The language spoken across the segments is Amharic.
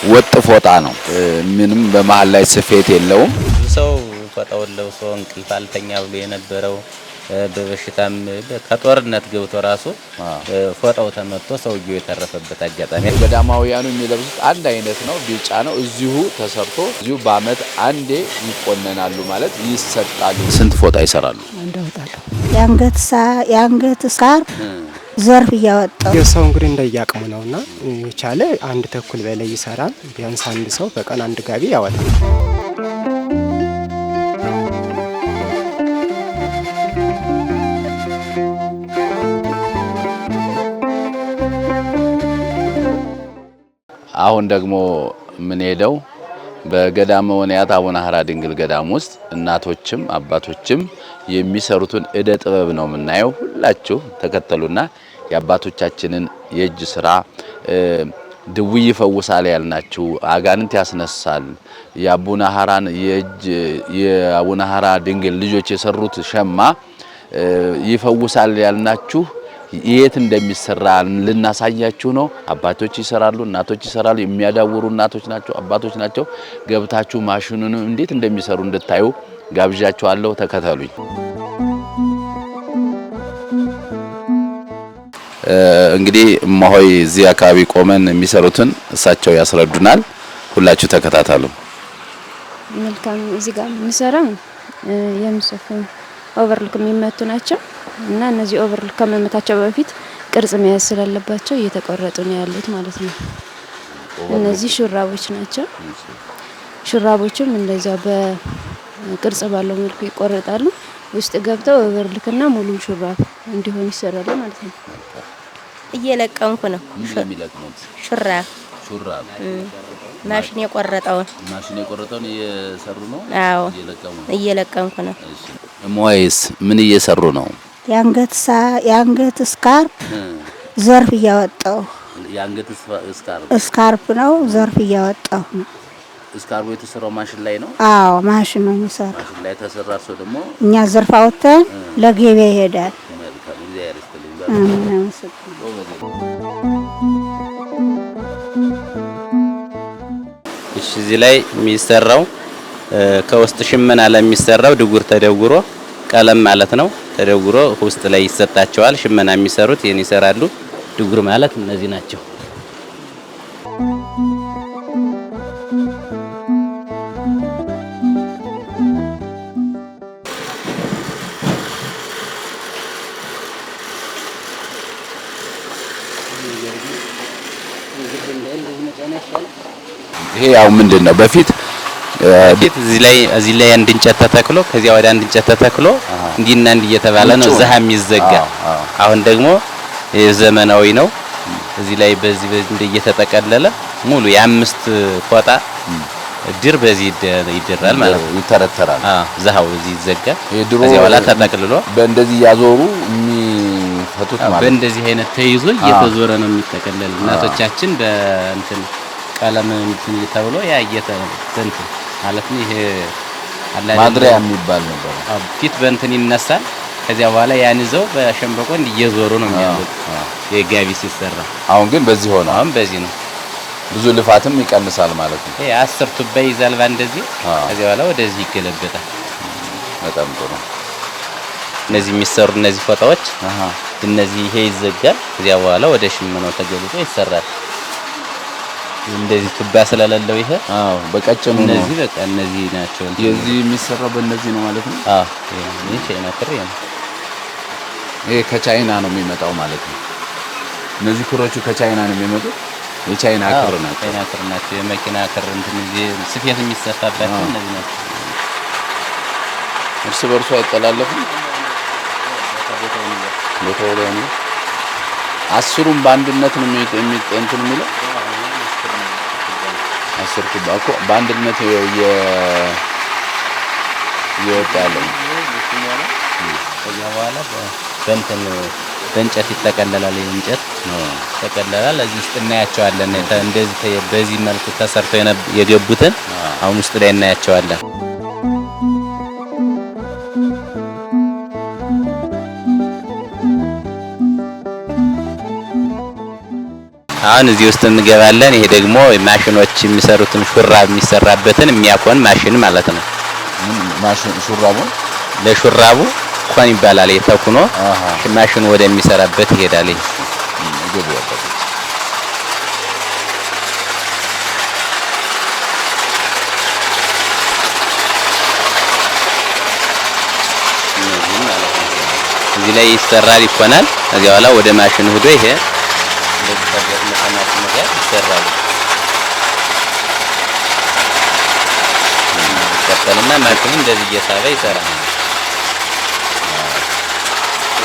ወጥ ፎጣ ነው። ምንም በመሃል ላይ ስፌት የለውም። ብዙ ሰው ፎጣውን ለብሶ እንቅልፍ አልተኛ ብሎ የነበረው በበሽታም ከጦርነት ገብቶ ራሱ ፎጣው ተመቶ ሰውየው የተረፈበት አጋጣሚ። ገዳማውያኑ የሚለብሱት አንድ አይነት ነው፣ ቢጫ ነው። እዚሁ ተሰርቶ እዚሁ በአመት አንዴ ይቆነናሉ ማለት ይሰጣሉ። ስንት ፎጣ ይሰራሉ? እንዳወጣለሁ የአንገት scarf ዘርፍ እያወጣሁ። የሰው እንግዲህ እንደየአቅሙ ነውና የቻለ 1.5 በላይ ይሰራል። ቢያንስ አንድ ሰው በቀን አንድ ጋቢ ያወጣል። አሁን ደግሞ የምንሄደው በገዳመ ወንያት አቡነ ሀራ ድንግል ገዳም ውስጥ እናቶችም አባቶችም የሚሰሩትን እደ ጥበብ ነው የምናየው። ሁላችሁ ተከተሉና የአባቶቻችንን የእጅ ስራ፣ ድውይ ይፈውሳል ያልናችሁ፣ አጋንንት ያስነሳል፣ የአቡነ ሀራን የእጅ የአቡነ ሀራ ድንግል ልጆች የሰሩት ሸማ ይፈውሳል ያልናችሁ የት እንደሚሰራ ልናሳያችሁ ነው። አባቶች ይሰራሉ፣ እናቶች ይሰራሉ። የሚያዳውሩ እናቶች ናቸው፣ አባቶች ናቸው። ገብታችሁ ማሽኑን እንዴት እንደሚሰሩ እንድታዩ ጋብዣችኋለሁ። ተከተሉኝ። እንግዲህ እማሆይ እዚህ አካባቢ ቆመን የሚሰሩትን እሳቸው ያስረዱናል። ሁላችሁ ተከታተሉ። መልካም። እዚህ ጋር የምንሰራው የሚሰፉ overlock የሚመቱ ናቸው እና እነዚህ overlock ከመመታቸው በፊት ቅርጽ መያዝ ስላለባቸው እየተቆረጡ ነው ያሉት ማለት ነው። እነዚህ ሹራቦች ናቸው። ሹራቦቹም እንደዛ በቅርጽ ባለው መልኩ ይቆረጣሉ። ውስጥ ገብተው overlock ና ሙሉ ሹራብ እንዲሆን ይሰራሉ ማለት ነው። እየለቀምኩ ነው። የሚለቅሙት ሹራብ። ሹራብ። ማሽን የቆረጠውን። ማሽን የቆረጠውን እየሰሩ ነው። አዎ። እየለቀሙ። እየለቀምኩ ነው። እማሆይስ ምን እየሰሩ ነው? የአንገት scarf ዘርፍ እያወጣሁ። የአንገት scarf። Scarf ነው፣ ዘርፍ እያወጣሁ ነው። Scarf ኡ የተሰራው ማሽን ላይ ነው። አዎ፣ ማሽን ነው የሚሰራው። ማሽን ላይ ተሰራ። ሰው ደግሞ እኛ ዘርፍ አውጥተን ለገበያ ይሄዳል። መልካም፣ እግዚአብሔር ይስጥልኝ። አሜን፣ አመሰግናለሁ። እሺ፣ እዚህ ላይ የሚሰራው ከውስጥ ሽመና ለሚሰራው ድጉር ተደጉሮ፣ ቀለም ማለት ነው፣ ተደጉሮ ውስጥ ላይ ይሰጣቸዋል። ሽመና የሚሰሩት ይህን ይሰራሉ። ድጉር ማለት እነዚህ ናቸው። ይሄ ያው ምንድን ነው በፊት በፊት እዚህ ላይ አንድ እንጨት ተተክሎ ከዚያ ወደ አንድ እንጨት ተተክሎ እንዲህና እንዲህ እየተባለ ነው ዘሃ የሚዘጋ። አሁን ደግሞ ዘመናዊ ነው። እዚህ ላይ በዚህ በዚህ እንደ እየተጠቀለለ ሙሉ የአምስት ፎጣ ድር በዚህ ይደራል ማለት ነው። ይተረተራል። አዎ፣ ዘሃው እዚህ ይዘጋል። የድሮ ከዚያ በኋላ ተጠቅልሎ በእንደዚህ እያዞሩ የሚፈቱት ማለት ነው። በእንደዚህ አይነት ተይዞ እየተዞረ ነው የሚጠቀለል። እናቶቻችን በእንትን ቀለም እንትን ተብሎ ያ እየተ እንትን ማለት ነው ይሄ አለ አይደል? ማድሪያ የሚባል ነበር። አዎ፣ ፊት በእንትን ይነሳል። ከዚያ በኋላ ያን ይዘው በሸንበቆ እየዞሩ ነው የሚያሉት የጋቢ ሲሰራ። አሁን ግን በዚህ ሆነ። አሁን በዚህ ነው። ብዙ ልፋትም ይቀንሳል ማለት ነው። ይሄ 10 ቱባ ይዛል ባንደዚህ። ከዚያ በኋላ ወደዚህ ይገለበጣል። በጣም ጥሩ። እነዚህ የሚሰሩ እነዚህ ፎጣዎች እነዚህ ይሄ ይዘጋል። ከዚያ በኋላ ወደ ሽመናው ተገልጦ ይሰራል። እንደዚህ ቱባ ስለሌለው ይሄ አዎ፣ በቀጭኑ ነው። እነዚህ በቃ እነዚህ ናቸው። እንትን የዚህ የሚሰራው በእነዚህ ነው ማለት ነው። አዎ፣ ይሄ ቻይና ክር ነው። ይሄ ከቻይና ነው የሚመጣው ማለት ነው። እነዚህ ክሮቹ ከቻይና ነው የሚመጡት። የቻይና ክር ናቸው። ቻይና ክር ናቸው። የመኪና ክር እንትን እዚህ ስፌት የሚሰፋባቸው እነዚህ ናቸው። እርስ በርሱ አይጠላለፍም። ቦታው ላይ ነው። 10ሩም በአንድነት ነው እንትን የሚለው 10 ቱባ እኮ በአንድነት እየወጣ ያለው። ከዚያ በኋላ በእንትን በእንጨት ይጠቀለላል። እንጨት ይጠቀለላል። እዚህ ውስጥ እናያቸዋለን። እንደዚህ በዚህ መልኩ ተሰርተው የገቡትን አሁን ውስጥ ላይ እናያቸዋለን። አሁን እዚህ ውስጥ እንገባለን። ይሄ ደግሞ ማሽኖች የሚሰሩትን ሹራብ የሚሰራበትን የሚያኮን ማሽን ማለት ነው። ማሽን ሹራቡን ለሹራቡ ኮን ይባላል። የተኩኖ ማሽኑ ወደሚሰራበት ይሄዳል። ግቡ አባቶች። እዚህ ላይ ይሰራል፣ ይኮናል። ከዚያ በኋላ ወደ ማሽኑ ሄዶ ይሄ እንደዚህ ተገጥሞ ከማሽኑ ጋር ይሰራል። ይቀጥልና ማሽኑ እንደዚህ እየሳበ ይሰራል።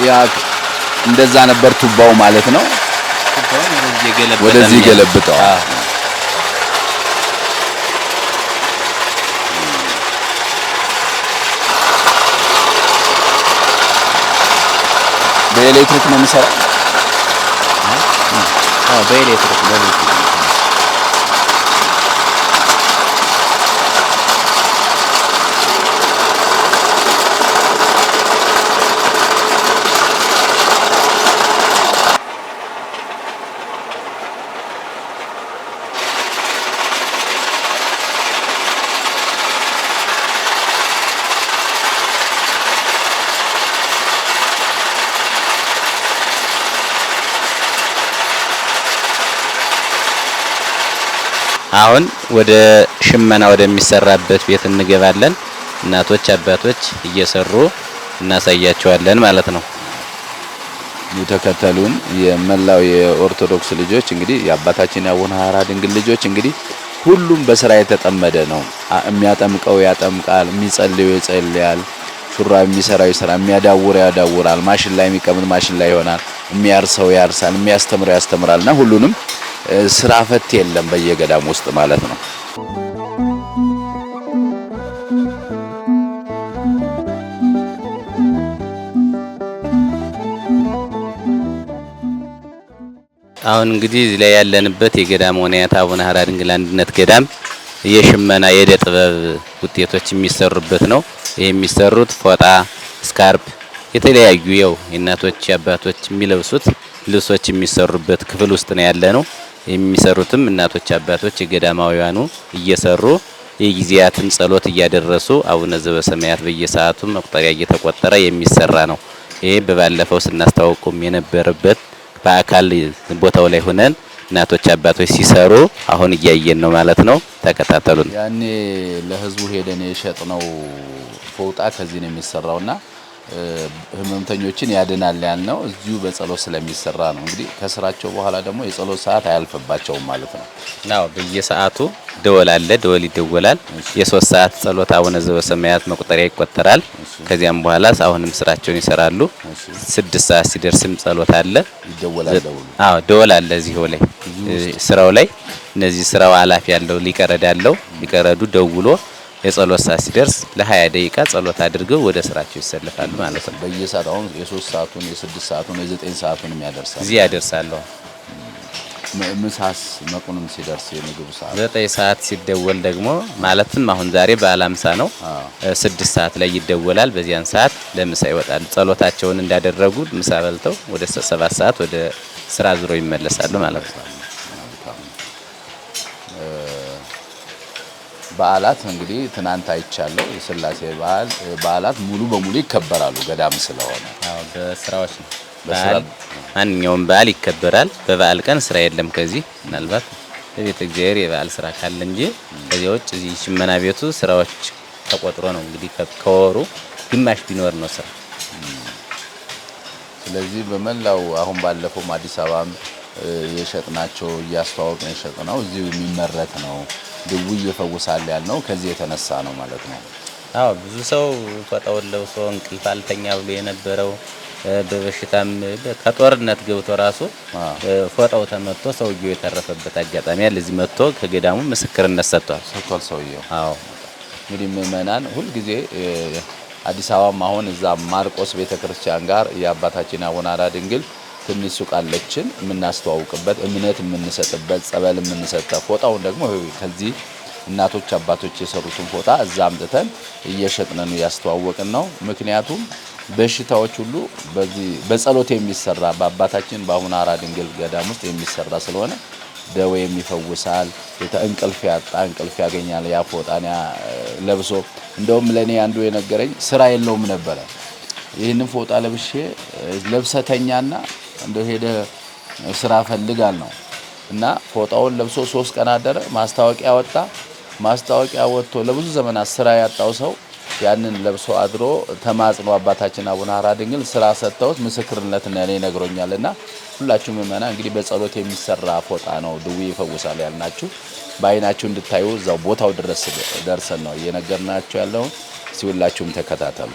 ያ እንደዛ ነበር ቱባው ማለት ነው። ወደዚህ ገለብጠዋል። በኤሌክትሪክ ነው የሚሰራው። አዎ በኤሌክትሪክ ነው። አሁን ወደ ሽመና ወደሚሰራበት ቤት እንገባለን። እናቶች አባቶች እየሰሩ እናሳያቸዋለን ማለት ነው። ተከተሉን የመላው የኦርቶዶክስ ልጆች እንግዲህ የአባታችን የአቡነ ሐራ ድንግል ልጆች እንግዲህ ሁሉም በስራ የተጠመደ ነው። የሚያጠምቀው ያጠምቃል፣ የሚጸልየው ይጸልያል፣ ሹራብ የሚሰራው ይሰራል፣ የሚያዳውረው ያዳውራል፣ ማሽን ላይ የሚቀምጥ ማሽን ላይ ይሆናል፣ የሚያርሰው ያርሳል፣ የሚያስተምረው ያስተምራልና ሁሉንም ስራ ፈት የለም በየገዳም ውስጥ ማለት ነው። አሁን እንግዲህ እዚህ ላይ ያለንበት የገዳመ ወንያት አቡነ ሐራ ድንግል አንድነት ገዳም የሽመና የእደ ጥበብ ውጤቶች የሚሰሩበት ነው። ይሄ የሚሰሩት ፎጣ፣ ስካርፕ፣ የተለያዩ ያው የእናቶች አባቶች የሚለብሱት ልብሶች የሚሰሩበት ክፍል ውስጥ ነው ያለነው። የሚሰሩትም እናቶች አባቶች የገዳማውያኑ እየሰሩ የጊዜያትን ጸሎት እያደረሱ አቡነ ዘበሰማያት በየሰዓቱ መቁጠሪያ እየተቆጠረ የሚሰራ ነው። ይሄ በባለፈው ስናስተዋውቀውም የነበረበት በአካል ቦታው ላይ ሆነን እናቶች አባቶች ሲሰሩ አሁን እያየን ነው ማለት ነው። ተከታተሉን። ያኔ ለህዝቡ ሄደን የሸጥነው ፎጣ ከዚህ ነው የሚሰራውና ህመምተኞችን ያድናል ያልነው እዚሁ በጸሎት ስለሚሰራ ነው። እንግዲህ ከስራቸው በኋላ ደግሞ የጸሎት ሰዓት አያልፍባቸውም ማለት ነው። አዎ በየሰዓቱ ደወል አለ፣ ደወል ይደወላል። የሶስት ሰዓት ጸሎት አቡነ ዘበሰማያት መቁጠሪያ ይቆጠራል። ከዚያም በኋላ አሁንም ስራቸውን ይሰራሉ። 6 ሰዓት ሲደርስም ጸሎት አለ፣ ይደወላል። ደወሉ አዎ ደወል አለ እዚሁ ላይ ስራው ላይ እነዚህ ስራው ኃላፊ ያለው ሊቀረድ ያለው ሊቀረዱ ደውሎ የጸሎት ሰዓት ሲደርስ ለ20 ደቂቃ ጸሎት አድርገው ወደ ስራቸው ይሰለፋሉ ማለት ነው። በየሰዓቱ አሁን የ3 ሰዓቱን የ6 ሰዓቱን የ9 ሰዓቱን ያደርሳሉ። እዚህ ያደርሳሉ። ምሳስ መቁንም ሲደርስ የምግብ ሰዓት 9 ሰዓት ሲደወል ደግሞ ማለትም አሁን ዛሬ በዓለ ሃምሳ ነው። 6 ሰዓት ላይ ይደወላል። በዚያን ሰዓት ለምሳ ይወጣሉ። ጸሎታቸውን እንዳደረጉ ምሳ በልተው ወደ 7 ሰዓት ወደ ስራ ዙሮ ይመለሳሉ ማለት ነው። በዓላት እንግዲህ ትናንት አይቻለሁ። የስላሴ በዓል በዓላት ሙሉ በሙሉ ይከበራሉ ገዳም ስለሆነ። አዎ በስራዎች ነው። በዓል ማንኛውም በዓል ይከበራል። በበዓል ቀን ስራ የለም። ከዚህ ምናልባት በቤተ እግዚአብሔር የበዓል ስራ ካለ እንጂ ከዚያ ውጭ እዚህ ሽመና ቤቱ ስራዎች ተቆጥሮ ነው እንግዲህ ከወሩ ግማሽ ቢኖር ነው ስራ። ስለዚህ በመላው አሁን ባለፈው አዲስ አበባም የሸጥናቸው እያስተዋወቅን የሸጥነው እዚሁ የሚመረት ነው። ድውይ ይፈውሳል ያልነው ከዚህ የተነሳ ነው ማለት ነው። አዎ ብዙ ሰው ፎጣውን ለብሶ እንቅልፍ አልተኛ ብሎ የነበረው በበሽታም ከጦርነት ገብቶ ራሱ ፎጣው ተመቶ ሰውየው የተረፈበት አጋጣሚ አለ። እዚህ መጥቶ ከገዳሙ ምስክርነት ሰጥቷል ሰውየው። አዎ እንግዲህ ምእመናን ሁል ጊዜ አዲስ አበባም አሁን እዛ ማርቆስ ቤተክርስቲያን ጋር የአባታችን አቡነ ሐራ ድንግል ትንሽ ሱቅ አለችን የምናስተዋውቅበት እምነት የምንሰጥበት ጸበል የምንሰጠው ፎጣውን ደግሞ ከዚህ እናቶች አባቶች የሰሩትን ፎጣ እዛ አምጥተን እየሸጥን ነው ያስተዋወቅን ነው። ምክንያቱም በሽታዎች ሁሉ በዚህ በጸሎት የሚሰራ በአባታችን በአቡነ ሐራ ድንግል ገዳም ውስጥ የሚሰራ ስለሆነ ደዌም ይፈውሳል። እንቅልፍ ያጣ እንቅልፍ ያገኛል። ያ ፎጣን ለብሶ እንደውም ለእኔ አንዱ የነገረኝ ስራ የለውም ነበረ። ይህንን ፎጣ ለብሼ ለብሰተኛና እንደው ሄደ ስራ ፈልጋል ነው እና ፎጣውን ለብሶ 3 ቀን አደረ። ማስታወቂያ ወጣ። ማስታወቂያ ወጥቶ ለብዙ ዘመናት ስራ ያጣው ሰው ያንን ለብሶ አድሮ ተማጽኖ አባታችን አቡነ ሐራ ድንግል ስራ ሰጥተውት ምስክርነት ለእኔ ነግሮኛልና ሁላችሁም ምእመናን እንግዲህ በጸሎት የሚሰራ ፎጣ ነው ድዊ ይፈውሳል ያልናችሁ በአይናችሁ እንድታዩ እዛው ቦታው ድረስ ደርሰን ነው እየነገርናችሁ ያለው። እስቲ ሁላችሁም ተከታተሉ።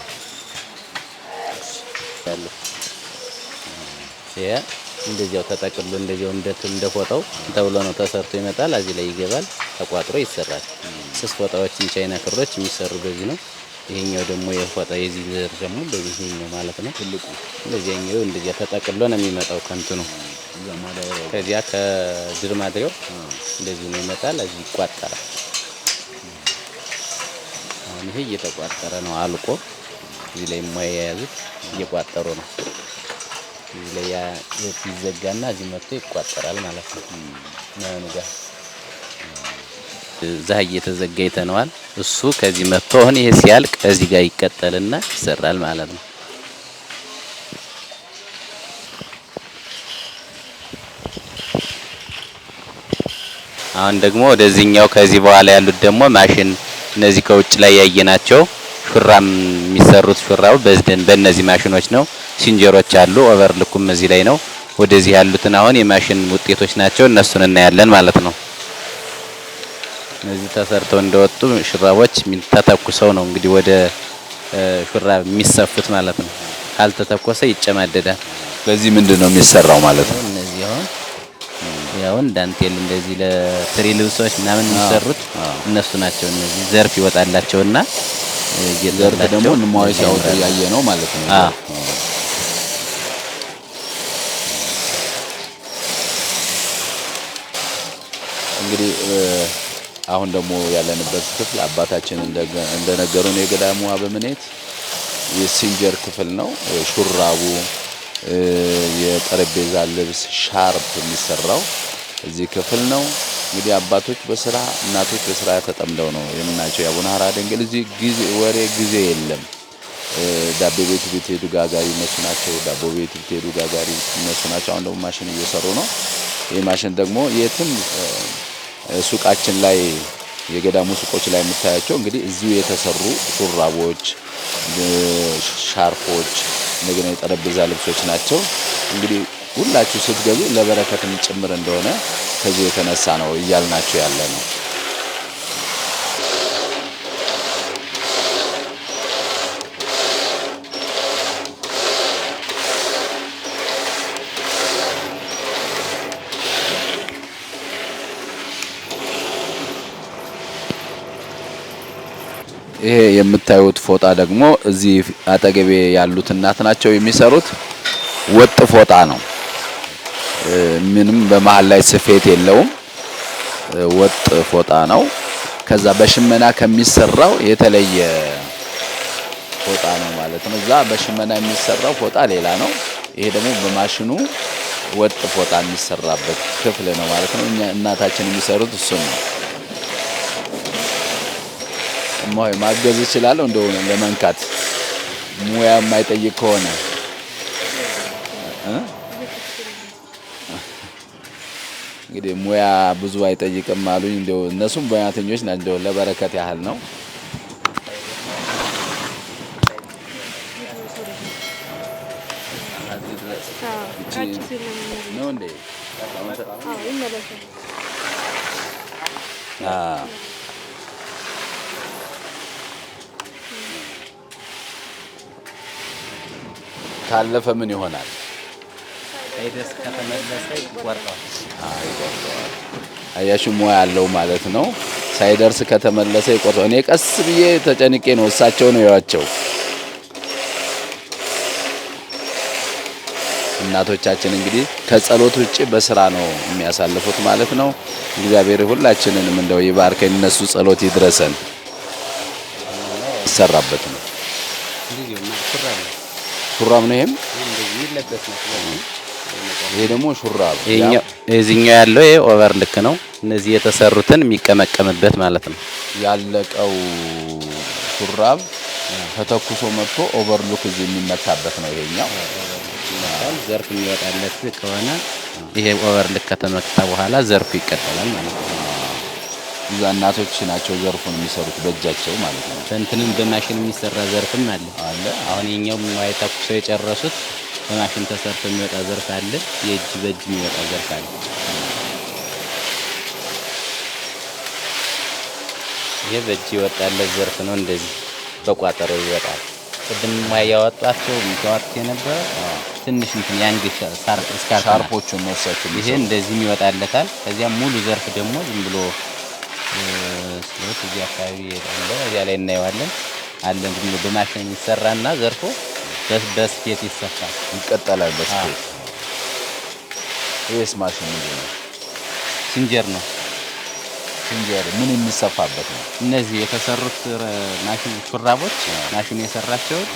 ያ እንደዚያው ተጠቅሎ እንደዚያው እንደፎጣው ተብሎ ነው ተሰርቶ ይመጣል። እዚህ ላይ ይገባል፣ ተቋጥሮ ይሰራል። ስስ ፎጣዎችን ቻይና ክሮች የሚሰሩ በዚህ ነው። ይሄኛው ደግሞ የፎጣ የዚህ ዘር ደግሞ በዚህኛው ማለት ነው። ትልቁ እንደዚያኛው እንደዚያ ተጠቅሎ ነው የሚመጣው ከእንትኑ ከዚያ ከድር ማድሪያው እንደዚህ ነው ይመጣል። እዚህ ይቋጠራል። አሁን ይሄ እየተቋጠረ ነው አልቆ እዚህ ላይ የማያያዙት እየቋጠሩ ነው። እዚህ ላይ ያ ይዘጋና እዚህ መጥቶ ይቋጠራል ማለት ነው። ነው ጋር እዛ እየተዘጋ ይተነዋል። እሱ ከዚህ መጥቶ አሁን ይሄ ሲያልቅ እዚህ ጋር ይቀጠልና ይሰራል ማለት ነው። አሁን ደግሞ ወደዚህኛው ከዚህ በኋላ ያሉት ደግሞ ማሽን እነዚህ ከውጭ ላይ ያየናቸው ሹራም የሚሰሩት ሹራው በእነዚህ ማሽኖች ነው። ሲንጀሮች አሉ፣ overlock ኩም እዚህ ላይ ነው። ወደዚህ ያሉትን አሁን የማሽን ውጤቶች ናቸው፣ እነሱን እናያለን ማለት ነው። እነዚህ ተሰርተው እንደወጡ ሹራቦች ተተኩሰው ነው እንግዲህ ወደ ሹራብ የሚሰፉት ማለት ነው። ካልተተኮሰ ይጨማደዳል። በዚህ ምንድነው የሚሰራው ማለት ነው? እነዚህ አሁን ያው ዳንቴል እንደዚህ ለትሪ ልብሶች ምናምን የሚሰሩት እነሱ ናቸው። እነዚህ ዘርፍ ይወጣላቸውና ዘርፍ ደግሞ ንማዊ ሲያወጡ ያየ ነው ማለት ነው። እንግዲህ አሁን ደግሞ ያለንበት ክፍል አባታችን እንደነገሩን የገዳሙ አበምኔት የሲንጀር ክፍል ነው። ሹራቡ፣ የጠረጴዛ ልብስ፣ ሻርፕ የሚሰራው እዚህ ክፍል ነው። እንግዲህ አባቶች በስራ እናቶች በስራ ተጠምደው ነው የምናቸው። የአቡነ ሐራ ድንግል እዚህ ጊዜ ወሬ ጊዜ የለም። ዳቦ ቤት ብትሄዱ ጋጋሪ እነሱ ናቸው። ዳቦ ቤት ብትሄዱ ጋጋሪ እነሱ ናቸው። አሁን ደግሞ ማሽን እየሰሩ ነው። ይህ ማሽን ደግሞ የትም ሱቃችን ላይ የገዳሙ ሱቆች ላይ የምታያቸው እንግዲህ እዚሁ የተሰሩ ሹራቦች፣ ሻርፖች፣ እንደገና የጠረጴዛ ልብሶች ናቸው። እንግዲህ ሁላችሁ ስትገዙ ለበረከትም ጭምር እንደሆነ ከዚህ የተነሳ ነው እያልናችሁ ያለ ነው። ይሄ የምታዩት ፎጣ ደግሞ እዚህ አጠገቤ ያሉት እናት ናቸው የሚሰሩት። ወጥ ፎጣ ነው። ምንም በመሃል ላይ ስፌት የለውም። ወጥ ፎጣ ነው። ከዛ በሽመና ከሚሰራው የተለየ ፎጣ ነው ማለት ነው። እዛ በሽመና የሚሰራው ፎጣ ሌላ ነው። ይሄ ደግሞ በማሽኑ ወጥ ፎጣ የሚሰራበት ክፍል ነው ማለት ነው። እኛ እናታችን የሚሰሩት እሱን ነው። እማሆይ ማገዝ እችላለሁ እንደው ለመንካት ሙያ የማይጠይቅ ከሆነ እንግዲህ ሙያ ብዙ አይጠይቅም አሉኝ። እንደው እነሱም ሙያተኞች ናቸው። ለበረከት ያህል ነው። ነው እንዴ? ካለፈ ምን ይሆናል? ሳይደርስ ከተመለሰ ይቆርጠዋል። አያሹ ሙያ ያለው ማለት ነው። ሳይደርስ ከተመለሰ ይቆርጠዋል። እኔ ቀስ ብዬ ተጨንቄ ነው፣ እሳቸው ነው ያዋቸው። እናቶቻችን እንግዲህ ከጸሎት ውጪ በስራ ነው የሚያሳልፉት ማለት ነው። እግዚአብሔር ሁላችንንም እንደው ይባርከን፣ እነሱ ጸሎት ይድረሰን። ይሰራበት ነው። ሹራብ ነው ይሄም። የሚለበስ ነው። ይሄ ደግሞ ሹራብ። ይሄኛው እዚህኛው ያለው ይሄ overlock ነው። እነዚህ የተሰሩትን የሚቀመቀምበት ማለት ነው። ያለቀው ሹራብ ተተኩሶ መጥቶ overlock እዚህ የሚመታበት ነው ይሄኛው። ዘርፍ የሚወጣለት ከሆነ ይሄ overlock ከተመታ በኋላ ዘርፉ ይቀጠላል ማለት ነው። እዛ እናቶች ናቸው ዘርፉን የሚሰሩት በእጃቸው ማለት ነው። በእንትንም በማሽን የሚሰራ ዘርፍም አለ አለ። አሁን የኛው ተኩሰው የጨረሱት በማሽን ተሰርቶ የሚወጣ ዘርፍ አለ። የእጅ በእጅ የሚወጣ ዘርፍ አለ። ይሄ በእጅ ይወጣለት ዘርፍ ነው። እንደዚህ በቋጠሮ ይወጣል። ቅድም ያወጧቸው የሚያወጡት የነበረ ትንሽ እንትን የአንገት scarf ሻርፖቹን ነው እሳቸው። ይሄ እንደዚህም ይወጣለታል። ከዚያ ሙሉ ዘርፍ ደግሞ ዝም ብሎ ስሎት እዚህ አካባቢ አለ፣ እዚያ ላይ እናየዋለን። አለ ዝም ብሎ በማሽን የሚሰራና ዘርፎ በስፌት ይሰፋል፣ ይቀጠላል በስፌት። ይሄስ ማሽን ምንድን ነው? ሲንጀር ነው። ሲንጀር ምን የሚሰፋበት ነው? እነዚህ የተሰሩት ማሽን ሹራቦች፣ ማሽኑ የሰራቸውን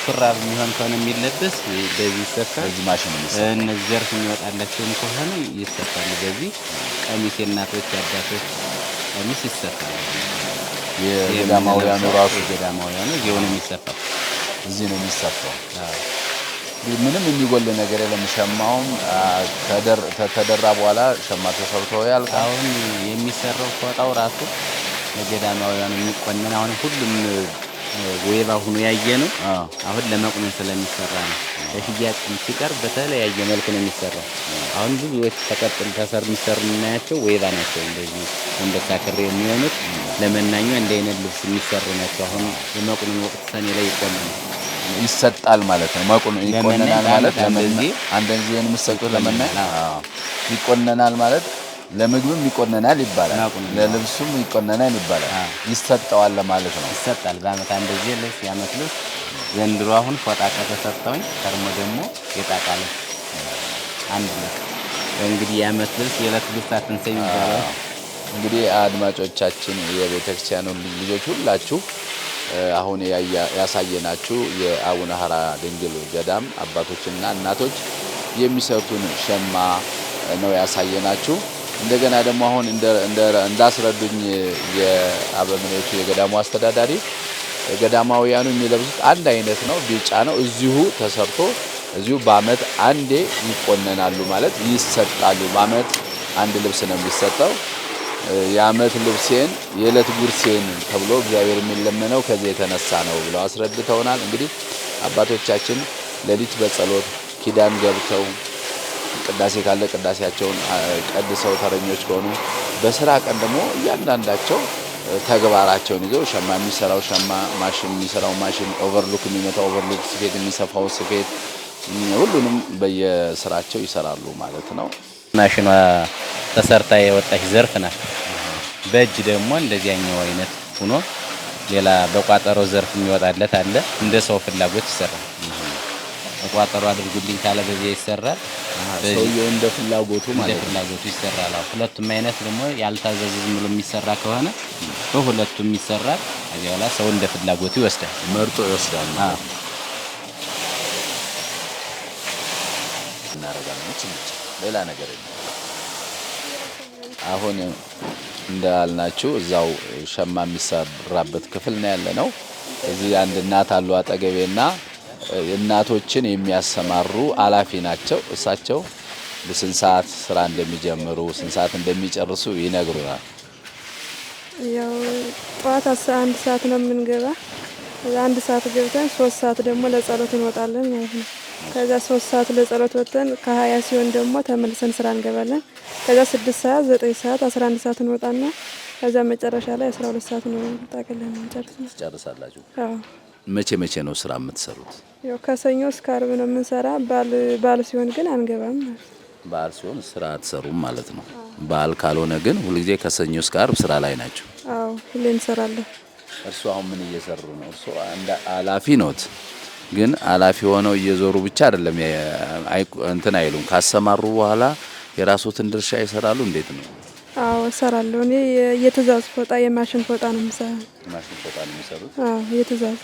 ሹራብ የሚሆን ከሆነ የሚለበስ በዚህ ይሰፋል። በዚህ ማሽን የሚሰፋ። እነዚህ ዘርፍ የሚወጣላቸውም ከሆነ ይሰፋል። በዚህ ቀሚስ የእናቶች የአባቶች ቀሚስ ይሰፋል። የገዳማውያኑ ራሱ የገዳማውያኑ እዚሁ ነው የሚሰፋው። እዚህ ነው የሚሰፋው። ምንም የሚጎል ነገር የለም። ሸማውም ከተደራ በኋላ ሸማ ተሰርቶ ያልቃል። አሁን የሚሰራው ፎጣው ራሱ ለገዳማውያኑ የሚቆነን አሁን ሁሉም ወይባ ሆኖ ያየ ነው። አሁን ለመቁነን ስለሚሰራ ነው። ለሽያጭ ሲቀርብ በተለያየ መልኩ ነው የሚሰራው። አሁን ብዙዎች ተቀጥል ተሰር የሚሰሩ የምናያቸው ወይባ ናቸው። እንደዚህ አንበሳ ክር የሚሆኑት ለመናኛ እንደ አይነት ልብስ የሚሰሩ ናቸው። አሁን የመቁነን ወቅት ሰኔ ላይ ይቆነናል። ይሰጣል ማለት ነው። መቁን ይቆነናል ማለት አንድ ጊዜ የምትሰጡት ለመናኝ ይቆነናል ማለት ለምግብም ይቆነናል ይባላል፣ ለልብሱም ይቆነናል ይባላል። ይሰጠዋል ለማለት ነው። ይሰጣል በአመት አንድ ጊዜ ልብስ፣ የአመት ልብስ። ዘንድሮ አሁን ፎጣ ከተሰጠውኝ ከርሞ ደግሞ የጣቃ ልብስ አንድ ልብስ እንግዲህ የአመት ልብስ የዕለት ልብስ አትንሰኝ ይባላል። እንግዲህ አድማጮቻችን፣ የቤተክርስቲያኑ ልጆች ሁላችሁ አሁን ያሳየናችሁ የአቡነ ሀራ ድንግል ገዳም አባቶችና እናቶች የሚሰሩትን ሸማ ነው ያሳየናችሁ። እንደገና ደግሞ አሁን እንዳስረዱኝ የአበምኔቱ የገዳሙ አስተዳዳሪ ገዳማውያኑ የሚለብሱት አንድ አይነት ነው፣ ቢጫ ነው። እዚሁ ተሰርቶ እዚሁ በአመት አንዴ ይቆነናሉ ማለት ይሰጣሉ። በአመት አንድ ልብስ ነው የሚሰጠው። የአመት ልብሴን የዕለት ጉርሴን ተብሎ እግዚአብሔር የሚለመነው ከዚህ የተነሳ ነው ብለው አስረድተውናል። እንግዲህ አባቶቻችን ሌሊት በጸሎት ኪዳን ገብተው ቅዳሴ ካለ ቅዳሴያቸውን ቀድሰው ተረኞች ከሆኑ በስራ ቀን ደግሞ እያንዳንዳቸው ተግባራቸውን ይዘው ሸማ የሚሰራው ሸማ፣ ማሽን የሚሰራው ማሽን፣ overlock የሚመታው overlock፣ ስፌት የሚሰፋው ስፌት፣ ሁሉንም በየስራቸው ይሰራሉ ማለት ነው። ማሽኗ ተሰርታ የወጣች ዘርፍ ናት። በእጅ ደግሞ እንደዚያኛው አይነት ሆኖ ሌላ በቋጠሮ ዘርፍ የሚወጣለት አለ። እንደ ሰው ፍላጎት ይሰራል። በቋጠሮ አድርጉልኝ ካለ በዚያ ይሰራል። ሰውየው እንደ ፍላጎቱ ማለት እንደ ፍላጎቱ ይሰራል። አዎ፣ ሁለቱም አይነት ደግሞ ያልታዘዘ ዝም ብሎ የሚሰራ ከሆነ በሁለቱም ይሰራል። ከዚያ በኋላ ሰው እንደ ፍላጎቱ ይወስዳል፣ መርጦ ይወስዳል ማለት ነው። እናደርጋለን። ሌላ ነገር የለም። አሁን እንዳልናችሁ እዛው ሸማ የሚሰራበት ክፍል ነው ያለነው። እዚህ አንድ እናት አሉ አጠገቤና እናቶችን የሚያሰማሩ ኃላፊ ናቸው። እሳቸው ስንት ሰዓት ስራ እንደሚጀምሩ ስንት ሰዓት እንደሚጨርሱ ይነግሩናል። ያው ጠዋት 11 ሰዓት ነው የምንገባ። 1 ሰዓት ገብተን 3 ሰዓት ደግሞ ለጸሎት እንወጣለን ማለት ነው። ከዛ 3 ሰዓት ለጸሎት ወጥተን ከ20 ሲሆን ደግሞ ተመልሰን ስራ እንገባለን። ከዛ 6 ሰዓት፣ 9 ሰዓት፣ 11 ሰዓት እንወጣና ከዛ መጨረሻ ላይ 12 ሰዓት ነው ጠቅልለን እንጨርሳለን። ትጨርሳላችሁ? አዎ። መቼ መቼ ነው ስራ የምትሰሩት? ያው ከሰኞ እስከ አርብ ነው የምንሰራ። በዓል ሲሆን ግን አንገባም ማለት ነው። በዓል ሲሆን ስራ አትሰሩም ማለት ነው። በዓል ካልሆነ ግን ሁልጊዜ ከሰኞ እስከ አርብ ስራ ላይ ናቸው። አዎ፣ ሁሌ እንሰራለን። እርሱ አሁን ምን እየሰሩ ነው? እርሱ እንደ ኃላፊ ኖት፣ ግን ኃላፊ ሆነው እየዞሩ ብቻ አይደለም እንትን አይሉም። ካሰማሩ በኋላ የራስዎትን ድርሻ ይሰራሉ። እንዴት ነው? አዎ እሰራለሁ። እኔ የትእዛዝ ፎጣ የማሽን ፎጣ ነው የምሰራው። የማሽን ፎጣ ነው የሚሰሩት? አዎ የትእዛዝ።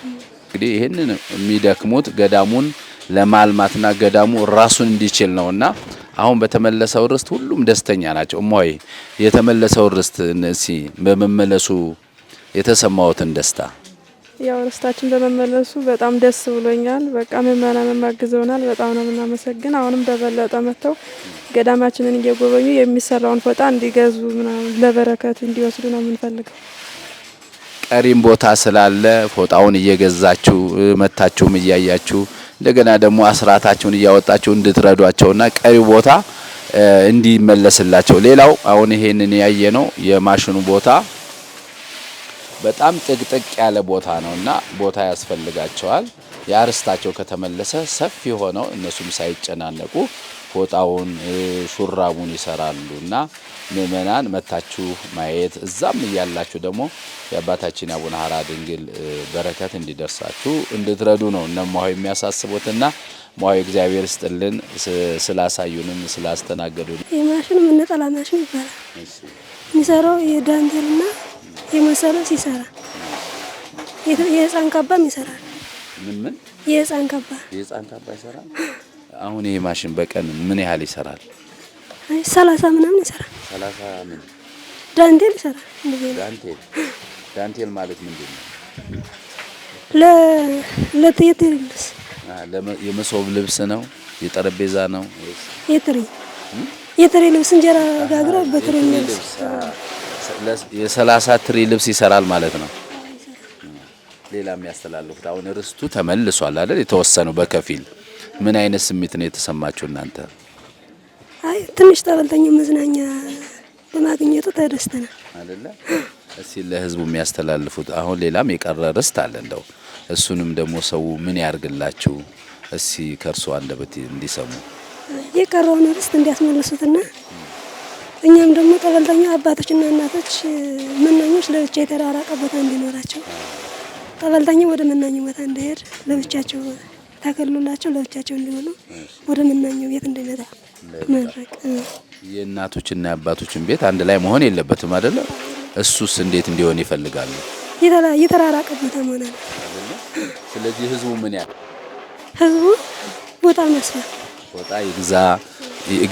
እንግዲህ ይህንን የሚደክሙት ገዳሙን ለማልማትና ገዳሙ ራሱን እንዲችል ነውና አሁን በተመለሰው ርስት ሁሉም ደስተኛ ናቸው። እማሆይ የተመለሰው ርስት እስኪ በመመለሱ የተሰማዎትን ደስታ? ያው ርስታችን በመመለሱ በጣም ደስ ብሎኛል። በቃ ምእመናንም አግዘውናል። በጣም ነው የምናመሰግን። አሁንም በበለጠ መጥተው ገዳማችንን እየጎበኙ የሚሰራውን ፎጣ እንዲገዙ ምናምን ለበረከት እንዲወስዱ ነው የምንፈልገው። ቀሪም ቦታ ስላለ ፎጣውን እየገዛችሁ መታችሁም እያያችሁ እንደገና ደግሞ አስራታችሁን እያወጣችሁ እንድትረዷቸውና ቀሪው ቦታ እንዲመለስላቸው። ሌላው አሁን ይሄንን ያየነው የማሽኑ ቦታ በጣም ጥቅጥቅ ያለ ቦታ ነውና ቦታ ያስፈልጋቸዋል። የአርስታቸው ከተመለሰ ሰፊ ሆነው እነሱም ሳይጨናነቁ ፎጣውን ሹራቡን ይሰራሉ እና ምእመናን መታችሁ ማየት እዛም እያላችሁ ደግሞ የአባታችን አቡነ ሀራ ድንግል በረከት እንዲደርሳችሁ እንድትረዱ ነው እነ እማሆይ የሚያሳስቡትና እማሆይ እግዚአብሔር ይስጥልን ስላሳዩንም ስላስተናገዱን። የማሽን ነጠላ ማሽን ይባላል። የሚሰራው የዳንቴልና የመሰለ ሲሰራ የህፃን ካባም ይሰራል። ምን ምን የህፃን ካባ የህፃን ካባ ይሰራል። አሁን ይሄ ማሽን በቀን ምን ያህል ይሰራል? 30 ምናምን ይሰራል። 30 ምን ዳንቴል ይሰራል። ዳንቴል ዳንቴል ማለት ምንድን ነው? ለየትሪ ልብስ የመሶብ ልብስ ነው? የጠረጴዛ ነው? የትሪ ልብስ እንጀራ ጋግራ በትሪ ልብስ የ30 ትሪ ልብስ ይሰራል ማለት ነው። ሌላ የሚያስተላልፉት አሁን ርስቱ ተመልሷል አይደል? የተወሰነው በከፊል ምን አይነት ስሜት ነው የተሰማችሁ እናንተ? አይ ትንሽ ጠበልተኛ መዝናኛ በማግኘቱ ተደስተናል አይደለ? እስኪ ለህዝቡ የሚያስተላልፉት አሁን ሌላም የቀረ ርስት አለ እንደው እሱንም ደግሞ ሰው ምን ያርግላችሁ እስኪ ከእርሱ አንደበት እንዲሰሙ። የቀረውን ርስት እንዲያስመልሱትና እኛም ደግሞ ጠበልተኛ አባቶችና እናቶች መናኞች ለብቻ የተራራቀ ቦታ እንዲኖራቸው ጠበልተኛ ወደ መናኙ ቦታ እንዳይሄድ ለብቻቸው ተከልሎላቸው ለብቻቸው እንዲሆኑ ወደ መናኙ ቤት እንዲመጣ ማድረግ። የእናቶችና የአባቶችን ቤት አንድ ላይ መሆን የለበትም አይደለ? እሱስ እንዴት እንዲሆን ይፈልጋሉ? የተራራቀ ቦታ መሆን አለ። ስለዚህ ህዝቡ ምን ያህል ህዝቡ ቦታ መስፋት ቦታ ይግዛ፣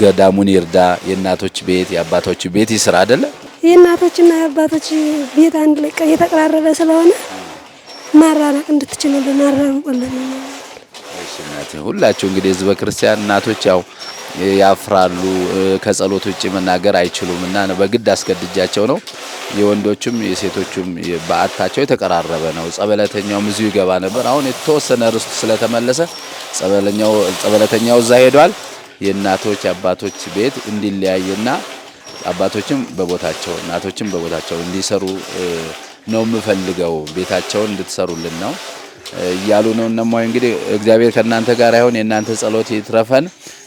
ገዳሙን ይርዳ፣ የእናቶች ቤት የአባቶች ቤት ይስራ አይደለ? የእናቶችና የአባቶች ቤት አንድ ላይ የተቀራረበ ስለሆነ ማራራቅ እንድትችሉልን አራርቁልን። እሺ እናቴ፣ ሁላችሁ እንግዲህ ህዝበ ክርስቲያን እናቶች ያው ያፍራሉ፣ ከጸሎት ውጪ መናገር አይችሉም እና በግድ አስገድጃቸው ነው። የወንዶቹም የሴቶቹም በዓታቸው የተቀራረበ ነው። ጸበለተኛውም እዚሁ ይገባ ነበር። አሁን የተወሰነ ርስቱ ስለተመለሰ ጸበለተኛው እዛ ሄዷል። የእናቶች አባቶች ቤት እንዲለያይና አባቶችም በቦታቸው እናቶችም በቦታቸው እንዲሰሩ ነው የምፈልገው፣ ቤታቸውን እንድትሰሩልን ነው እያሉ ነው። እነማዊ እንግዲህ እግዚአብሔር ከእናንተ ጋር ይሁን፣ የእናንተ ጸሎት ይትረፈን።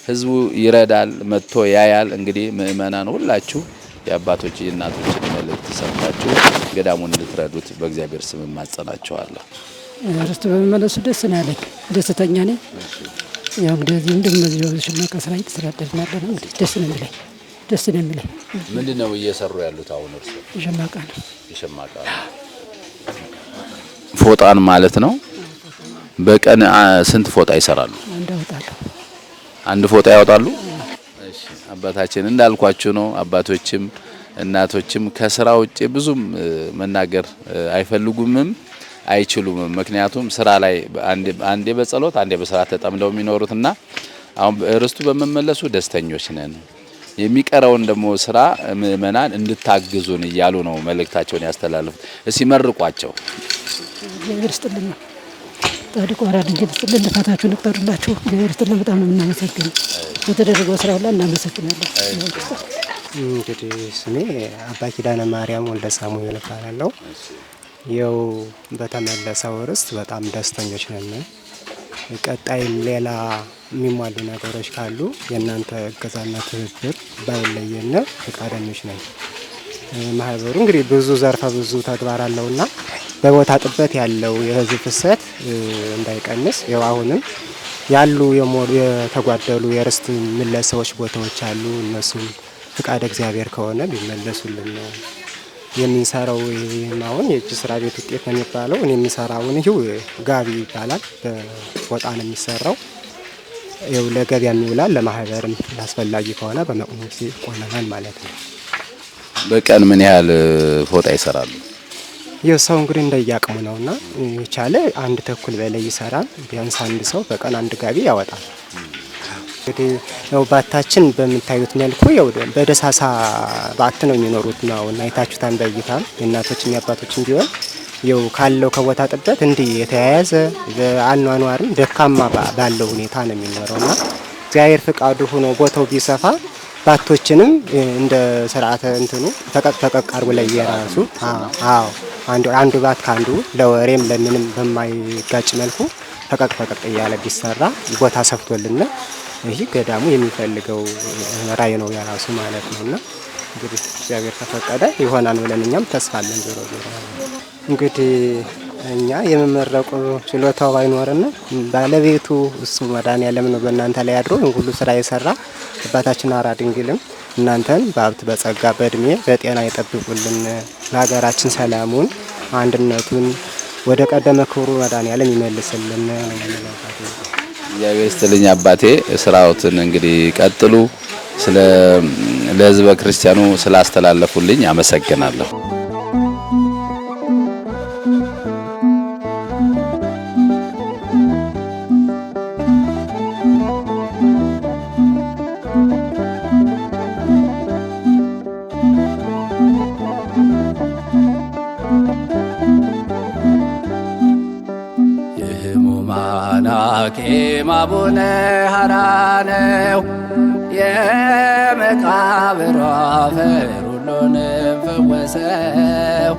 ህዝቡ ይረዳል፣ መጥቶ ያያል። እንግዲህ ምእመናን ሁላችሁ የአባቶች የእናቶችን መልእክት ሰምታችሁ ገዳሙን እንድትረዱት በእግዚአብሔር ስም እማጸናችኋለሁ። ርስቱ በመመለሱ ደስ ነው ያለኝ፣ ደስተኛ ነኝ። ያው እንግዲህ እዚህ እንደዚህ ሽመቀ ስራ እየተሰራደርን ያለ ነው። እንግዲህ ደስ ነው የሚለኝ፣ ደስ ነው የሚለኝ። ምንድን ነው እየሰሩ ያሉት አሁን እርሶ? የሸማቃ ነው። የሸማቃ ነው። ፎጣን ማለት ነው። በቀን ስንት ፎጣ ይሰራሉ? አንድ አወጣለሁ። አንድ ፎጣ ያወጣሉ። እሺ አባታችን እንዳልኳችሁ ነው። አባቶችም እናቶችም ከስራ ውጪ ብዙም መናገር አይፈልጉምም አይችሉምም። ምክንያቱም ስራ ላይ አንዴ በጸሎት አንዴ በስራ ተጠምደው የሚኖሩትና አሁን ርስቱ በመመለሱ ደስተኞች ነን። የሚቀረውን ደግሞ ስራ ምእመናን እንድታግዙን እያሉ ነው መልእክታቸውን ያስተላልፉት። እስኪ መርቋቸው። እግዚአብሔር ይስጥልን ነው ጻድቁ ሐራ ድንግል ይስጥልን፣ ልፋታችሁን ይቁጠርላችሁ። እግዚአብሔር ይስጥልን። በጣም ነው የምናመሰግነው። በተደረገው ስራ ሁላ እናመሰግናለን። እንግዲህ ስሜ አባ ኪዳነ ማርያም ወልደ ሳሙኤል እባላለሁ። ይኸው በተመለሰው ርስት በጣም ደስተኞች ነን። ቀጣይም ሌላ የሚሟሉ ነገሮች ካሉ የእናንተ እገዛና ትብብር ባይለየን ፈቃደኞች ነን። ማህበሩ እንግዲህ ብዙ ዘርፈ ብዙ ተግባር አለውና በቦታ ጥበት ያለው የህዝብ ፍሰት እንዳይቀንስ ይኸው አሁንም ያሉ የተጓደሉ የርስት ምለሰዎች ቦታዎች አሉ። እነሱም ፍቃደ እግዚአብሔር ከሆነ ቢመለሱልን ነው የምንሰራው አሁን የእጅ ስራ ቤት ውጤት ነው የሚባለው። እኔ የምሰራውን ይኸው ጋቢ ይባላል። በፎጣ ነው የሚሰራው። ይኸው ለገበያም ይውላል፣ ለማህበርም አስፈላጊ ከሆነ በመቅኖ ጊዜ ይቆመናል ማለት ነው። በቀን ምን ያህል ፎጣ ይሰራሉ? ይህ ሰው እንግዲህ እንደየአቅሙ ነውና የቻለ 1.5 በላይ ይሰራል። ቢያንስ አንድ ሰው በቀን አንድ ጋቢ ያወጣል። እንግዲህ ያው ባታችን በምታዩት መልኩ ያው በደሳሳ ባት ነው የሚኖሩት ነው እና አይታችሁታን በእይታም የእናቶችም የአባቶችም ቢሆን ያው ካለው ከቦታ ጥበት እንዲህ የተያያዘ በአኗኗርም ደካማ ባለው ሁኔታ ነው የሚኖረውና እግዚአብሔር ፍቃዱ ሆኖ ቦታው ቢሰፋ ባቶችንም እንደ ስርዓተ እንትኑ ፈቀቅ ፈቀቅ አድርጎ ለየራሱ አዎ አንዱ ባት ካንዱ ለወሬም ለምንም በማይጋጭ መልኩ ፈቀቅ ፈቀቅ እያለ ቢሰራ ቦታ ሰፍቶልና ይህ ገዳሙ የሚፈልገው ራዕይ ነው የራሱ ማለት ነውና እንግዲህ እግዚአብሔር ከፈቀደ ይሆናል ብለን እኛም ተስፋ አለን። ዞሮ ዞሮ እንግዲህ እኛ የመመረቁ ችሎታው ባይኖርና ባለቤቱ እሱ መድኃኔዓለም ነው በእናንተ ላይ አድሮ ሁሉ ስራ የሰራ አባታችን ሐራ ድንግልም እናንተን በሀብት በጸጋ በእድሜ በጤና ይጠብቁልን፣ ለሀገራችን ሰላሙን አንድነቱን ወደ ቀደመ ክብሩ መድኃኔዓለም ይመልስልን ነው የምንለው። እግዚአብሔር ይስጥልኝ አባቴ። ስራዎትን እንግዲህ ቀጥሉ። ስለ ለህዝበ ክርስቲያኑ ስላስተላለፉልኝ አመሰግናለሁ። የሕሙማን ሐኪም አቡነ ሐራ ነው፣ የመቃብሩ አፈር ሁሉንም ፈወሰው።